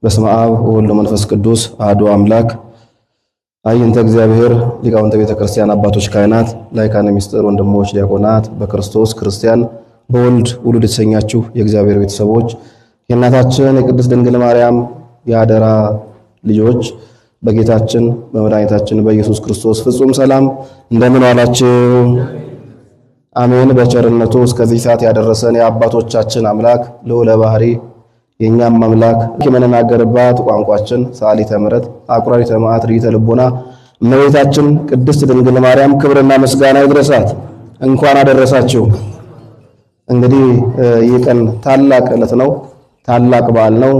በስመ አብ ወወልድ ወመንፈስ ቅዱስ አሐዱ አምላክ። አይንተ እግዚአብሔር ሊቃውንተ ቤተ ክርስቲያን አባቶች፣ ካህናት፣ ላይካነ ምስጢር ወንድሞች፣ ዲያቆናት፣ በክርስቶስ ክርስቲያን በወልድ ውሉድ የተሰኛችሁ የእግዚአብሔር ቤተሰቦች፣ የእናታችን የቅድስት ድንግል ማርያም የአደራ ልጆች፣ በጌታችን በመድኃኒታችን በኢየሱስ ክርስቶስ ፍጹም ሰላም እንደምን ዋላችሁ? አሜን። በቸርነቱ እስከዚህ ሰዓት ያደረሰን የአባቶቻችን አምላክ ልዑለ ባህሪ የእኛም አምላክ የምንናገርባት ቋንቋችን ሰዓሊተ ምሕረት አቁራሪተ መዓት ርዕይተ ልቦና እመቤታችን ቅድስት ድንግል ማርያም ክብርና ምስጋና ይድረሳት። እንኳን አደረሳችሁ። እንግዲህ ይህ ቀን ታላቅ ዕለት ነው። ታላቅ በዓል ነው።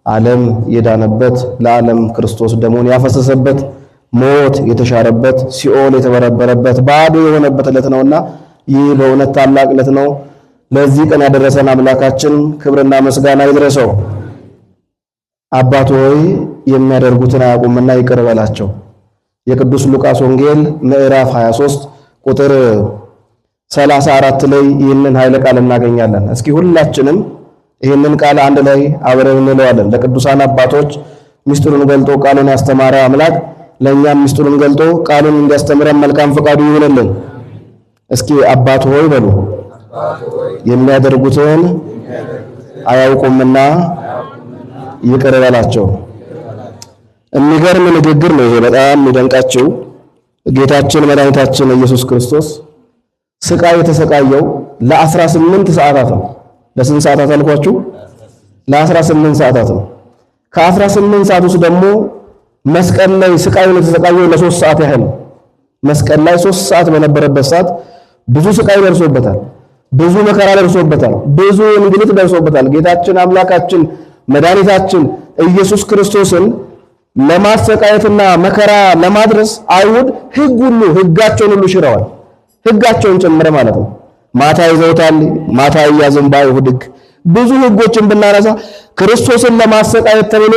ዓለም የዳነበት፣ ለዓለም ክርስቶስ ደሙን ያፈሰሰበት፣ ሞት የተሻረበት፣ ሲኦል የተበረበረበት፣ ባዶ የሆነበት ዕለት ነውና ይህ በእውነት ታላቅ ዕለት ነው። ለዚህ ቀን ያደረሰን አምላካችን ክብርና ምስጋና ይድረሰው። አባት ሆይ የሚያደርጉትን አያውቁምና ይቅር በላቸው። የቅዱስ ሉቃስ ወንጌል ምዕራፍ 23 ቁጥር 34 ላይ ይህንን ኃይለ ቃል እናገኛለን። እስኪ ሁላችንም ይህንን ቃል አንድ ላይ አብረን እንለዋለን። ለቅዱሳን አባቶች ምስጢሩን ገልጦ ቃሉን ያስተማረ አምላክ ለእኛም ምስጢሩን ገልጦ ቃሉን እንዲያስተምረን መልካም ፈቃዱ ይሁንልን። እስኪ አባት ሆይ በሉ፣ የሚያደርጉትን አያውቁምና ይቅር በላቸው። የሚገርም ንግግር ነው ይሄ፣ በጣም የሚደንቃችሁ። ጌታችን መድኃኒታችን ኢየሱስ ክርስቶስ ስቃይ የተሰቃየው ለ18 ሰዓታት ነው። ለስንት ሰዓታት አልኳችሁ? ለ18 ሰዓታት ነው። ከ18 ሰዓት ውስጥ ደግሞ መስቀል ላይ ስቃዩን የተሰቃየው ለ3 ሰዓት ያህል ነው። መስቀል ላይ 3 ሰዓት በነበረበት ሰዓት ብዙ ስቃይ ደርሶበታል። ብዙ መከራ ደርሶበታል። ብዙ እንግልት ደርሶበታል። ጌታችን አምላካችን መድኃኒታችን ኢየሱስ ክርስቶስን ለማሰቃየትና መከራ ለማድረስ አይሁድ ሕግ ሁሉ ሕጋቸውን ሁሉ ሽረዋል። ሕጋቸውን ጨምረ ማለት ነው። ማታ ይዘውታል። ማታ ይያዝም በአይሁድ ሕግ። ብዙ ሕጎችን ብናነሳ ክርስቶስን ለማሰቃየት ተብሎ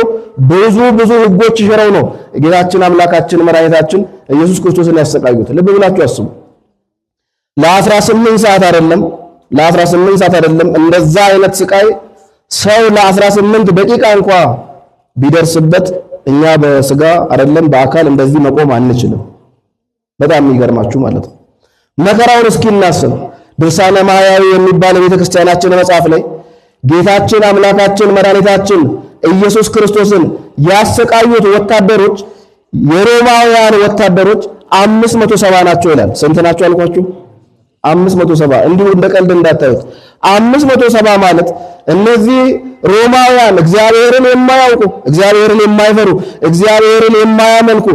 ብዙ ብዙ ሕጎች ሽረው ነው ጌታችን አምላካችን መድኃኒታችን ኢየሱስ ክርስቶስን ያሰቃዩት። ልብ ብላችሁ አስቡ። ለ18 ሰዓት አይደለም፣ ለ18 ሰዓት አይደለም። እንደዛ አይነት ስቃይ ሰው ለ18 ደቂቃ እንኳ ቢደርስበት እኛ በስጋ አይደለም በአካል እንደዚህ መቆም አንችልም። በጣም የሚገርማችሁ ማለት ነው። መከራውን እስኪ እናስብ። ድርሳነ ማህያዊ የሚባል የቤተ ክርስቲያናችን መጽሐፍ ላይ ጌታችን አምላካችን መድኃኒታችን ኢየሱስ ክርስቶስን ያሰቃዩት ወታደሮች የሮማውያን ወታደሮች 570 ናቸው ይላል። ስንት ናቸው አልኳችሁ? 570። እንዲሁ እንደ ቀልድ እንዳታዩት። 570 ማለት እነዚህ ሮማውያን እግዚአብሔርን የማያውቁ፣ እግዚአብሔርን የማይፈሩ፣ እግዚአብሔርን የማያመልኩ፣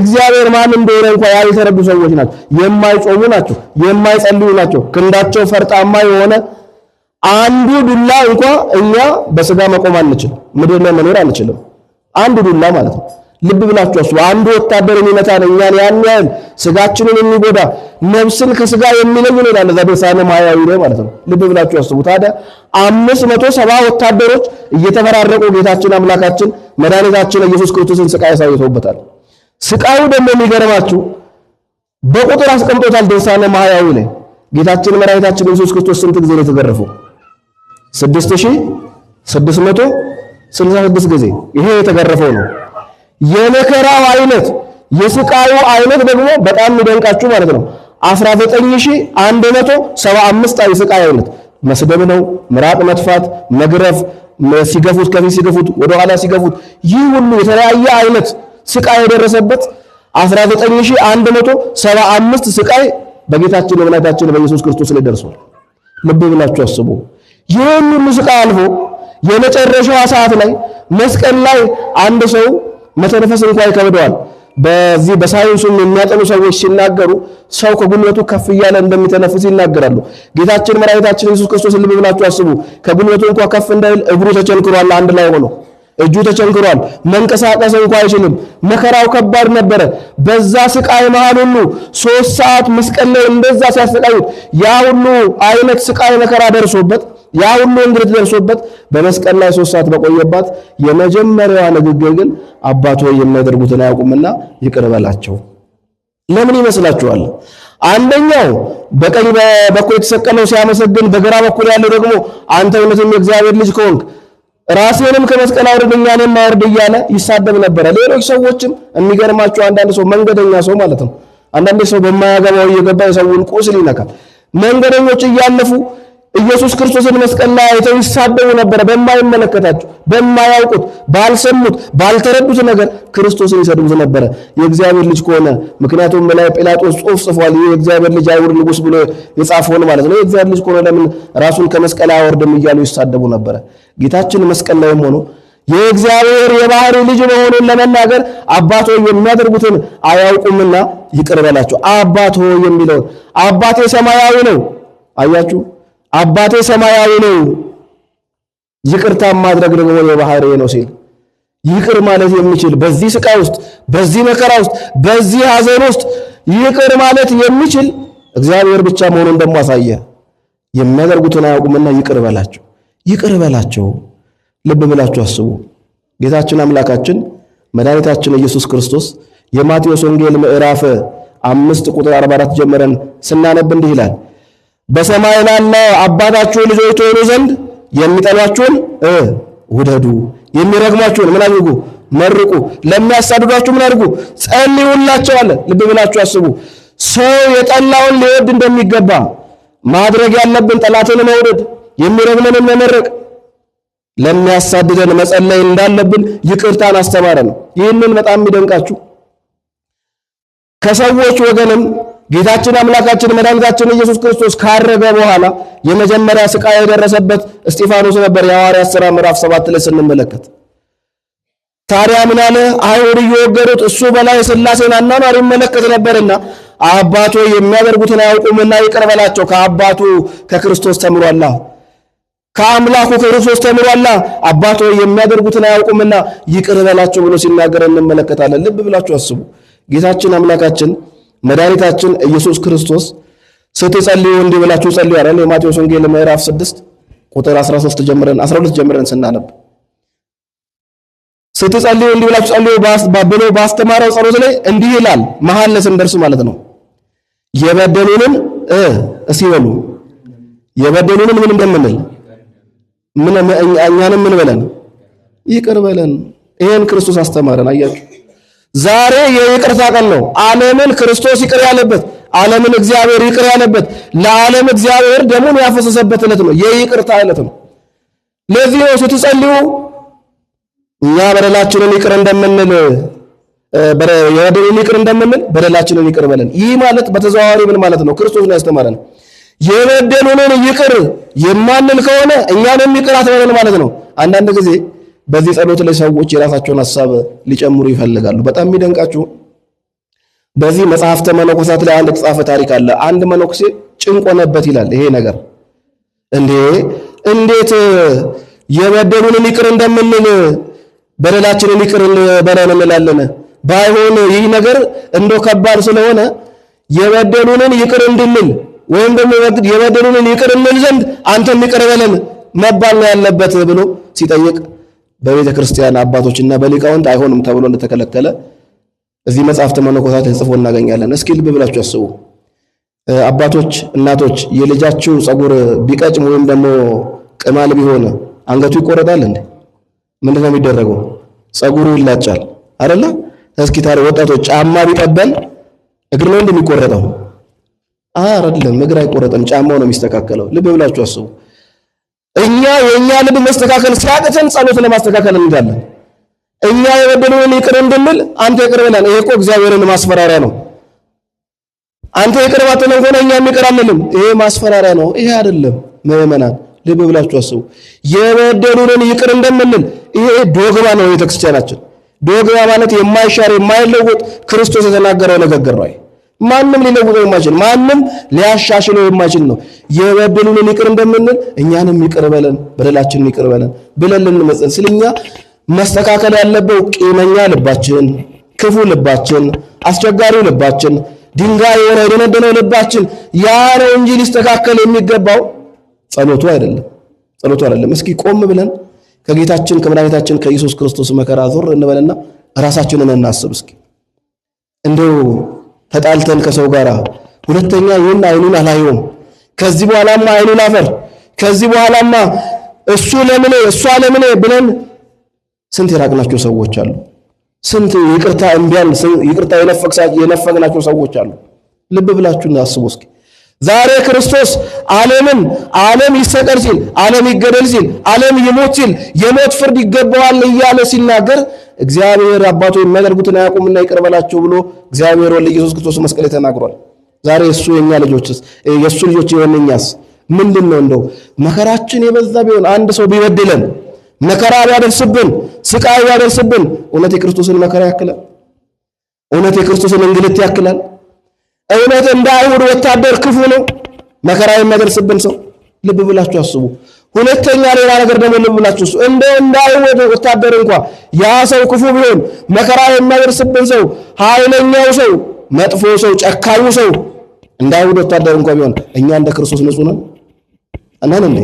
እግዚአብሔር ማን እንደሆነ እንኳን ያልተረዱ ሰዎች ናቸው። የማይጾሙ ናቸው። የማይጸልዩ ናቸው። ክንዳቸው ፈርጣማ የሆነ አንዱ ዱላ እንኳ እኛ በስጋ መቆም አንችልም፣ ምድር ላይ መኖር አንችልም። አንዱ ዱላ ማለት ነው። ልብ ብላችሁ አስቡ። አንዱ ወታደር የሚመታን እኛን ያን ያህል ስጋችንን የሚጎዳ ነፍስን ከስጋ የሚለይ ነው ይላል እዛ ድርሳነ ማህያዊ ላይ ማለት ነው። ልብ ብላችሁ አስቡ። ታዲያ 570 ወታደሮች እየተፈራረቁ ጌታችን አምላካችን መድኃኒታችን ኢየሱስ ክርስቶስን ስቃይ አሳይተውበታል። ስቃዩ ደግሞ የሚገርማችሁ በቁጥር አስቀምጦታል ድርሳነ ማህያዊ ላይ። ጌታችን መድኃኒታችን ኢየሱስ ክርስቶስ ስንት ጊዜ ነው የተገረፈው? 6666 ጊዜ። ይሄ የተገረፈው ነው። የመከራው አይነት የስቃዩ አይነት ደግሞ በጣም የሚደንቃችሁ ማለት ነው። 19175 የስቃይ አይነት መስደብ ነው፣ ምራቅ መጥፋት፣ መግረፍ፣ ሲገፉት ከፊት ሲገፉት ወደ ኋላ ሲገፉት፣ ይህ ሁሉ የተለያየ አይነት ስቃይ የደረሰበት 19175 ስቃይ በጌታችን በመድኃኒታችን በኢየሱስ ክርስቶስ ላይ ደርሷል። ልብ ብላችሁ አስቡ። ይህን ሁሉ ስቃይ አልፎ የመጨረሻዋ ሰዓት ላይ መስቀል ላይ አንድ ሰው መተንፈስ እንኳን ይከብደዋል። በዚህ በሳይንሱም የሚያጠኑ ሰዎች ሲናገሩ ሰው ከጉልበቱ ከፍ እያለ እንደሚተነፍስ ይናገራሉ። ጌታችን መድኃኒታችን ኢየሱስ ክርስቶስ ልብ ብላችሁ አስቡ። ከጉልበቱ እንኳን ከፍ እንዳይል እግሩ ተቸንክሯል፣ አንድ ላይ ሆኖ እጁ ተቸንክሯል። መንቀሳቀስ እንኳን አይችልም። መከራው ከባድ ነበረ። በዛ ስቃይ መሃል ሁሉ 3 ሰዓት መስቀል ላይ እንደዛ ሲያሰቃዩት ያ ሁሉ አይነት ስቃይ መከራ ደርሶበት፣ ያ ሁሉ እንግልት ደርሶበት በመስቀል ላይ 3 ሰዓት በቆየባት የመጀመሪያዋ ንግግር ግን አባት ሆይ የሚያደርጉትን አያውቁምና ይቅር በላቸው። ለምን ይመስላችኋል? አንደኛው በቀኝ በኩል የተሰቀለው ሲያመሰግን፣ በግራ በኩል ያለው ደግሞ አንተ እውነትም የእግዚአብሔር ልጅ ከሆንክ ራስህንም ከመስቀል አውርድ እኛንም አውርድ እያለ ይሳደብ ነበረ። ሌሎች ሰዎችም የሚገርማቸው አንዳንድ ሰው መንገደኛ ሰው ማለት ነው። አንዳንድ ሰው በማያገባው እየገባ የሰውን ቁስል ይነካል። መንገደኞች እያለፉ ኢየሱስ ክርስቶስን መስቀል ላይ አይተው ይሳደቡ ነበረ። በማይመለከታቸው፣ በማያውቁት፣ ባልሰሙት፣ ባልተረዱት ነገር ክርስቶስን ይሰድቡት ነበረ። የእግዚአብሔር ልጅ ከሆነ ምክንያቱም ላይ ጲላጦስ ጽሑፍ ጽፏል። ይህ የእግዚአብሔር ልጅ አይሁድ ንጉሥ ብሎ የጻፈውን ማለት ነው። የእግዚአብሔር ልጅ ከሆነ ለምን ራሱን ከመስቀል አያወርድም እያሉ ይሳደቡ ነበረ። ጌታችን መስቀል ላይም ሆኖ የእግዚአብሔር የባህሪ ልጅ መሆኑን ለመናገር አባት ሆይ የሚያደርጉትን አያውቁምና ይቅር በላቸው። አባት ሆይ የሚለውን አባቴ ሰማያዊ ነው። አያችሁ፣ አባቴ ሰማያዊ ነው፣ ይቅርታ ማድረግ ደግሞ የባህሪ ነው ሲል ይቅር ማለት የሚችል በዚህ ስቃይ ውስጥ፣ በዚህ መከራ ውስጥ፣ በዚህ ሐዘን ውስጥ ይቅር ማለት የሚችል እግዚአብሔር ብቻ መሆኑን ደግሞ አሳየ። የሚያደርጉትን አያውቁምና ይቅር በላቸው፣ ይቅር በላቸው። ልብ ብላችሁ አስቡ። ጌታችን አምላካችን መድኃኒታችን ኢየሱስ ክርስቶስ የማቴዎስ ወንጌል ምዕራፍ 5 ቁጥር 44 ጀምረን ስናነብ እንዲህ ይላል፣ በሰማይ ላለ አባታችሁ ልጆች ትሆኑ ዘንድ የሚጠሏችሁን ውደዱ፣ የሚረግሟችሁን ምን አድርጉ? መርቁ፣ ለሚያሳድዷችሁ ምን አድርጉ? ጸልዩላቸው አለ። ልብ ብላችሁ አስቡ። ሰው የጠላውን ሊወድ እንደሚገባ ማድረግ ያለብን ጠላትን መውደድ፣ የሚረግመንን መመረቅ፣ ለሚያሳድደን መጸለይ እንዳለብን ይቅርታን አስተማረን። ይህንን በጣም የሚደንቃችሁ ከሰዎች ወገንም ጌታችን አምላካችን መድኃኒታችን ኢየሱስ ክርስቶስ ካረገ በኋላ የመጀመሪያ ስቃይ የደረሰበት እስጢፋኖስ ነበር። የሐዋርያት ሥራ ምዕራፍ 7 ላይ ስንመለከት ታዲያ ምን አለ? አይሁድ እየወገሩት እሱ በላይ ሥላሴን አኗኗር ይመለከት ነበርና አባቶ የሚያደርጉትን አያውቁምና ይቅር በላቸው። ከአባቱ ከክርስቶስ ተምሯላ፣ ከአምላኩ ከክርስቶስ ተምሯላ። አባቶ የሚያደርጉትን አያውቁምና ይቅር በላቸው ብሎ ሲናገር እንመለከታለን። ልብ ብላችሁ አስቡ። ጌታችን አምላካችን መድኃኒታችን ኢየሱስ ክርስቶስ ስትጸልዩ እንዲህ ብላችሁ ጸልዩ አይደል? የማቴዎስ ወንጌል ምዕራፍ 6 ቁጥር 13 ጀምረን 12 ጀምረን ስናነብ ስትጸልዩ እንዲህ ብላችሁ ጸልዩ ብሎ ባስተማረው ጸሎት ላይ እንዲህ ይላል። መሀል ላይ ስንደርስ ማለት ነው። የበደሉንን እስኪ በሉ የበደሉንን ምን እንደምንል ምን እኛንም ምን በለን ይቅር በለን። ይሄን ክርስቶስ አስተማረን። አያችሁ፣ ዛሬ የይቅርታ ቀን ነው። ዓለምን ክርስቶስ ይቅር ያለበት፣ ዓለምን እግዚአብሔር ይቅር ያለበት፣ ለዓለም እግዚአብሔር ደሙን ያፈሰሰበት ዕለት ነው። የይቅርታ ዕለት ነው። ለዚህ ነው ስትጸልዩ እኛ በደላችንን ይቅር እንደምንል የበደሉንን ይቅር እንደምንል በደላችንን ይቅር በለን። ይህ ማለት በተዘዋዋሪ ምን ማለት ነው? ክርስቶስ ነው ያስተማረን። የበደሉንን ይቅር የማንል ከሆነ እኛንም ይቅር አትበለን ማለት ነው። አንዳንድ ጊዜ በዚህ ጸሎት ላይ ሰዎች የራሳቸውን ሐሳብ ሊጨምሩ ይፈልጋሉ። በጣም የሚደንቃችሁ በዚህ መጽሐፍተ መነኮሳት ላይ አንድ የተጻፈ ታሪክ አለ። አንድ መነኩሴ ጭንቅ ሆነበት ይላል። ይሄ ነገር እንዴ እንዴት የበደሉንን ይቅር እንደምንል በደላችንን ይቅር በለን እንላለን? ባይሆን ይህ ነገር እንደው ከባድ ስለሆነ የበደሉንን ይቅር እንድንል ወይም ደግሞ የበደሉንን ይቅር እንል ዘንድ አንተም ይቅር በለን መባል ነው ያለበት ብሎ ሲጠይቅ በቤተ ክርስቲያን አባቶችና በሊቃውንት አይሆንም ተብሎ እንደተከለከለ እዚህ መጽሐፍተ መነኮሳት ተጽፎ እናገኛለን። እስኪ ልብ ብላችሁ አስቡ። አባቶች፣ እናቶች የልጃችሁ ጸጉር ቢቀጭም ወይም ደግሞ ቅማል ቢሆን አንገቱ ይቆረጣል እንዴ? ምንድን ነው የሚደረገው? ጸጉሩ ይላጫል አይደለ? እስኪ ታዲያ ወጣቶች ጫማ ቢጠበን እግር ነው እንደሚቆረጠው? አይደለም፣ እግር አይቆረጥም፣ ጫማው ነው የሚስተካከለው። ልብ ብላችሁ አስቡ። እኛ የኛ ልብ መስተካከል ሲያቅተን ጸሎት ለማስተካከል እንሄዳለን። እኛ የበደሉንን ይቅር እንድንል አንተ ይቅር በለን። ይሄ እኮ እግዚአብሔርን ማስፈራሪያ ነው። አንተ ይቅር ባትለን ከሆነ እኛም ይቅር አንልም። ይሄ ማስፈራሪያ ነው። ይሄ አይደለም። ምዕመናን ልብ ብላችሁ አስቡ። የበደሉንን ይቅር እንደምንል ይሄ ዶግማ ነው የቤተክርስቲያናችን። ዶግማ ማለት የማይሻር የማይለወጥ ክርስቶስ የተናገረው ንግግር ነው። ማንም ሊለውጠው የማይችል ማንም ሊያሻሽለው የማይችል ነው። የበደሉንን ይቅር እንደምንል እኛንም ይቅር በለን በደላችንን ይቅር በለን ብለን ልንመጽን ስለኛ መስተካከል ያለበት ቂመኛ ልባችን፣ ክፉ ልባችን፣ አስቸጋሪው ልባችን፣ ድንጋይ የሆነ የደነደነው ልባችን ያ ነው እንጂ ሊስተካከል የሚገባው ጸሎቱ አይደለም። ጸሎቱ አይደለም። እስኪ ቆም ብለን ከጌታችን ከመድኃኒታችን ከኢየሱስ ክርስቶስ መከራ ዞር እንበልና ራሳችንን እናስብ። እስኪ እንደው ተጣልተን ከሰው ጋር ሁለተኛ ይህን አይኑን አላየውም፣ ከዚህ በኋላማ አይኑን አፈር፣ ከዚህ በኋላማ እሱ ለምን እሷ ለምን ብለን ስንት የራቅናቸው ሰዎች አሉ። ስንት ይቅርታ እምቢያን ይቅርታ የነፈግናቸው ሰዎች አሉ። ልብ ብላችሁ አስቡ እስኪ። ዛሬ ክርስቶስ ዓለምን ዓለም ይሰቀል ሲል፣ ዓለም ይገደል ሲል፣ ዓለም ይሞት ሲል፣ የሞት ፍርድ ይገባዋል እያለ ሲናገር እግዚአብሔር አባቱ የሚያደርጉትን አያውቁምና ይቅር በላቸው ብሎ እግዚአብሔር ወልድ ኢየሱስ ክርስቶስ መስቀል ላይ ተናግሯል። ዛሬ እሱ የኛ ልጆችስ የእሱ ልጆች የሆን እኛስ ምንድን ነው? እንደው መከራችን የበዛ ቢሆን አንድ ሰው ቢበድለን መከራ ቢያደርስብን ስቃይ ቢያደርስብን እውነት የክርስቶስን መከራ ያክላል? እውነት የክርስቶስን እንግልት ያክላል? እውነት እንደ አይሁድ ወታደር ክፉ ነው መከራ የሚያደርስብን ሰው? ልብ ብላችሁ አስቡ። ሁለተኛ ሌላ ነገር ደግሞ ልብ ብላችሁ አስቡ። እንደ አይሁድ ወታደር እንኳ ያ ሰው ክፉ ቢሆን መከራ የሚያደርስብን ሰው፣ ኃይለኛው ሰው፣ መጥፎ ሰው፣ ጨካኙ ሰው እንደ አይሁድ ወታደር እንኳ ቢሆን እኛ እንደ ክርስቶስ ንጹህ ነን? አናን እንዴ?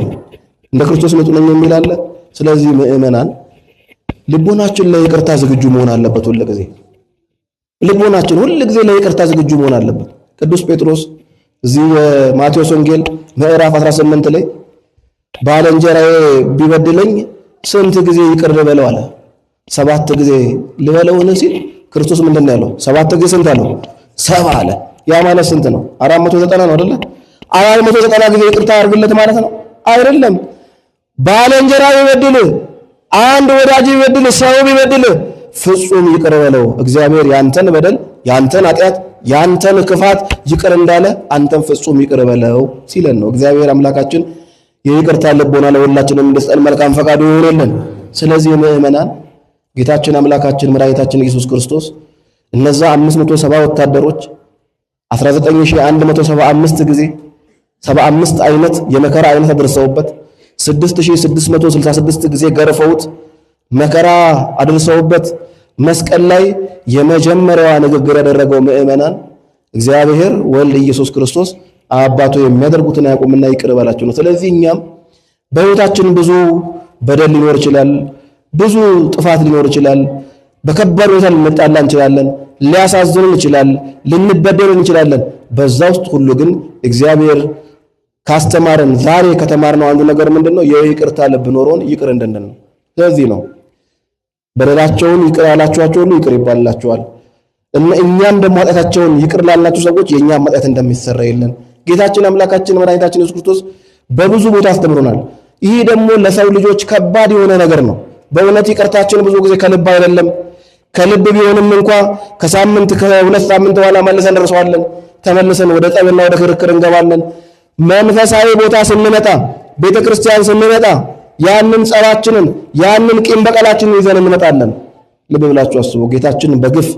እንደ ክርስቶስ ንጹህ ነን የሚል አለ? ስለዚህ ምእመናን ልቦናችን ለይቅርታ ዝግጁ መሆን አለበት። ሁል ጊዜ ልቦናችን ሁል ጊዜ ለይቅርታ ዝግጁ መሆን አለበት። ቅዱስ ጴጥሮስ እዚህ የማቴዎስ ወንጌል ምዕራፍ 18 ላይ ባልንጀራዬ ቢበድለኝ ስንት ጊዜ ይቅር ልበለው አለ። 7 ጊዜ ልበለውን ሲል ክርስቶስ ምንድን ነው ያለው? 7 ጊዜ ስንት አለው? 70 አለ። ያ ማለት ስንት ነው? 490 ነው አይደለ? 490 ጊዜ ይቅርታ አድርግለት ማለት ነው አይደለም። ባልንጀራ ቢበድል፣ አንድ ወዳጅ ቢበድል፣ ሰው ቢበድል ፍጹም ይቅር በለው። እግዚአብሔር ያንተን በደል፣ ያንተን ኃጢአት፣ ያንተን ክፋት ይቅር እንዳለ አንተን ፍጹም ይቅር በለው ሲለን ነው። እግዚአብሔር አምላካችን የይቅርታ ልቦና ለሁላችንም እንዲሰጠን መልካም ፈቃዱ ይሁንልን። ስለዚህ ምእመናን ጌታችን አምላካችን መድኃኒታችን ኢየሱስ ክርስቶስ እነዛ 570 ወታደሮች 19175 ጊዜ 75 አይነት የመከራ አይነት አድርሰውበት 6666 ጊዜ ገርፈውት መከራ አድርሰውበት መስቀል ላይ የመጀመሪያዋ ንግግር ያደረገው ምእመናን እግዚአብሔር ወልድ ኢየሱስ ክርስቶስ አባቱ የሚያደርጉትን አያውቁምና ይቅር በላቸው ነው። ስለዚህ እኛም በሕይወታችን ብዙ በደል ሊኖር ይችላል፣ ብዙ ጥፋት ሊኖር ይችላል። በከባድ ሁኔታ ልንጣላ እንችላለን፣ ሊያሳዝኑን ይችላል፣ ልንበደል እንችላለን። በዛ ውስጥ ሁሉ ግን እግዚአብሔር ካስተማረን ዛሬ ከተማርነው አንዱ ነገር ምንድነው? የይቅርታ ልብ ኖሮን ይቅር እንድንል ነው። ስለዚህ ነው በደላቸውን ይቅር ያላችኋቸው ሁሉ ይቅር ይባልላቸዋል፣ እኛም ደግሞ ኃጢአታቸውን ይቅር ላልናቸው ሰዎች የእኛም ኃጢአት እንደሚሰረይልን ጌታችን አምላካችን መድኃኒታችን ኢየሱስ ክርስቶስ በብዙ ቦታ አስተምሮናል። ይህ ደግሞ ለሰው ልጆች ከባድ የሆነ ነገር ነው። በእውነት ይቅርታችን ብዙ ጊዜ ከልብ አይደለም። ከልብ ቢሆንም እንኳ ከሳምንት ከሁለት ሳምንት በኋላ መልሰን እንደርሰዋለን። ተመልሰን ወደ ጠብና ወደ ክርክር እንገባለን። መንፈሳዊ ቦታ ስንመጣ፣ ቤተክርስቲያን ስንመጣ ያንን ጸባችንን ያንን ቂም በቀላችንን ይዘን እንመጣለን። ልብ ብላችሁ አስቡ። ጌታችን በግፍ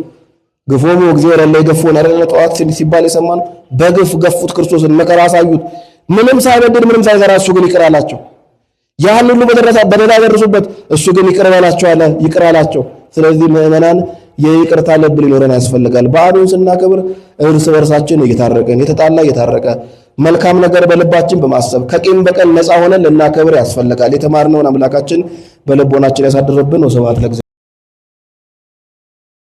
ግፎሙ እግዚአብሔር ያለ ይገፉን አይደለ? ጠዋት ሲባል የሰማነው በግፍ ገፉት ክርስቶስን፣ መከራ አሳዩት። ምንም ሳይበድል ምንም ሳይሰራ እሱ ግን ይቅር አላቸው። ያን ሁሉ በደል አደረሱበት፣ እሱ ግን ይቅር በላቸው አለ፣ ይቅር አላቸው። ስለዚህ ምእመናን የይቅርታ ልብ ሊኖረን ያስፈልጋል። በዓሉን ስናከብር እርስ በርሳችን እየታረቅን የተጣላ እየታረቀ መልካም ነገር በልባችን በማሰብ ከቂም በቀል ነፃ ሆነን ልናከብር ያስፈልጋል። የተማርነውን አምላካችን በልቦናችን ያሳድርብን። ወስብሐት ለእግዚአብሔር።